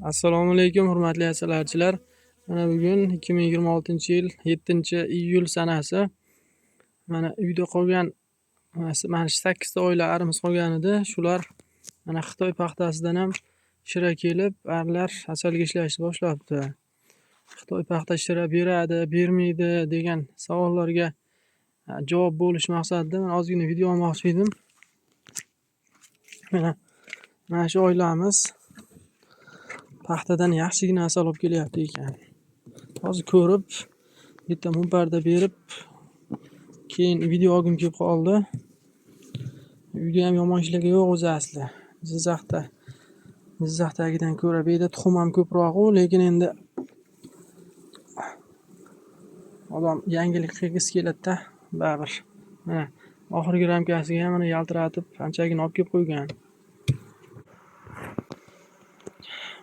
Assalomu alaykum, hurmatli asalarichilar. Mana bugun 2026-yil 7-iyul sanasi. Mana uyda qolgan mana shu 8 ta oila arimiz qolgan edi. Shular mana Xitoy paxtasidan ham shira kelib, arilar asalga ishlashni boshlabdi. Xitoy paxta shira beradi, bermaydi degan savollarga javob bo'lish maqsadida men ozgina video olmoqchi edim. Mana shu oilamiz paxtadan yaxshigina asal olib kelyapti ekan. Hozir ko'rib, bitta mumparda berib, keyin video olgim kelib qoldi. Uyda ham yomon ishlaga yo'q o'zi asli. Jizzaxdagidan ko'ra bu yerda tuxum ham ko'proq-u, lekin endi odam yangilik qilgisi keladi-da, baribir. Mana oxirgi ramkasiga ham mana yaltiratib anchagina olib kelib qo'ygan.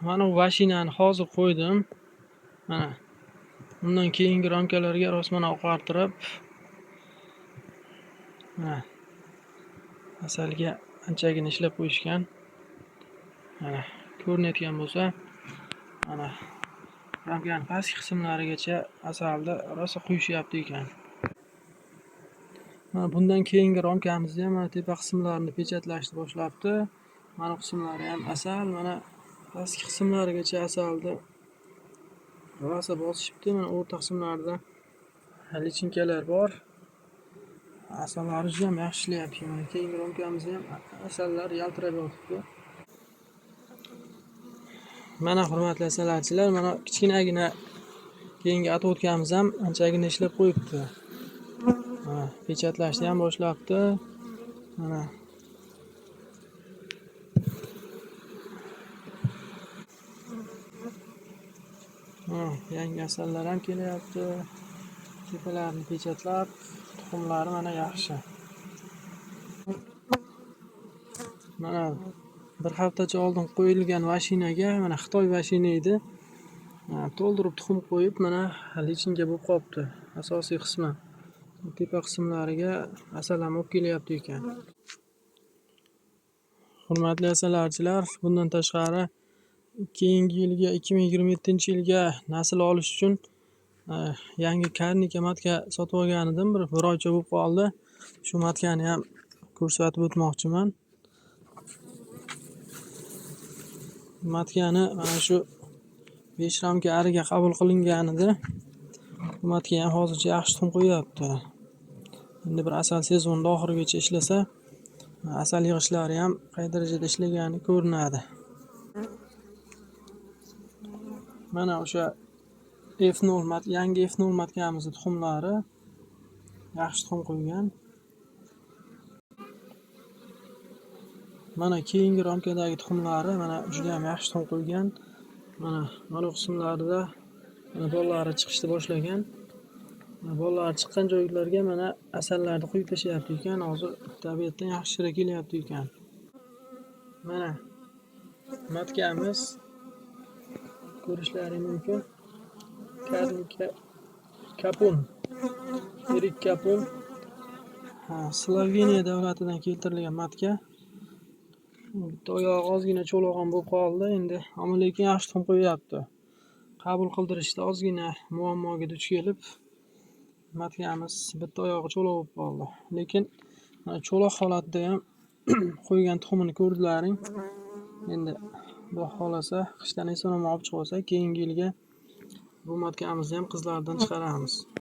Mana bu mashinani hozir qo'ydim. Mana undan keyingi ramkalarga rostmana oqartirib, mana asalga anchagina ishlab qo'yishgan. Mana ko'rinayotgan bo'lsa, mana ramkaning pastki qismlarigacha asalni rosa quyishyapti ekan. Mana bundan keyingi ramkamizni ham mana tepa qismlarini pechatlashni boshlabdi. Mana qismlari ham asal, mana pastki qismlarigacha asalni rosa bosishibdi. Mana o'rta qismlarida lichinkalar bor. Asallari juda ham yaxshi ishlayapti. Mana keyingi ramkamizda ham asallar yaltirab yotibdi. Mana hurmatli asalarichilar, mana kichkinagina keyingi atvotkamiz ham anchagina ishlab qo'yibdi. Mana pechatlashni ham boshlabdi. Mana yangi asallar ham kelyapti. Tepalarini pechatlab, tuxumlari mana yaxshi. Mana bir haftacha oldin qo'yilgan mashinaga, mana Xitoy mashina edi. To'ldirib tuxum qo'yib, mana lichinka bo'lib qolibdi. Asosiy qismi. Tepa qismlariga asal ham olib kelyapti ekan. Hurmatli asalarichilar, bundan tashqari keyingi yilga 2027-yilga nasl olish uchun yangi karnika matka sotib olgan edim. Bir oycha bo'lib qoldi. Shu matkani ham ko'rsatib o'tmoqchiman. Matkani mana shu 5 ramka ariga qabul qilingan edi. Bu matka ham hozircha yaxshi tuxum qo'yapti. Endi bir asal sezonida oxirigacha ishlasa, asal yig'ishlari ham qay darajada ishlagani ko'rinadi. Mana o'sha F0 yangi F0 matkamizning tuxumlari yaxshi tuxum qo'ygan. Mana keyingi ramkadagi tuxumlari mana juda ham yaxshi tuxum qo'ygan. Mana bu qismlarida mana bolalari chiqishni boshlagan. Bolalari chiqqan joylarga mana asallarni quyib tashlayapti ekan. Hozir tabiatdan yaxshi shira kelyapti ekan. Mana matkamiz ko'rishlari mumkin. Karnika Kapun, Erik Kapun, Sloveniya davlatidan keltirilgan matka. Bitta oyog'i ozgina cho'loq ham bo'lib qoldi endi, ammo lekin yaxshi tuxum qo'yapti. Qabul qildirishda ozgina muammoga duch kelib, matkamiz bitta oyog'i cho'loq bo'lib qoldi. Lekin mana cho'loq holatida ham qo'ygan tuxumini ko'rdilaring. Endi Xudo xohlasa qishdan eson omon olib chiqib olsak, keyingi yilga bu matkamizni ham qizlardan chiqaramiz.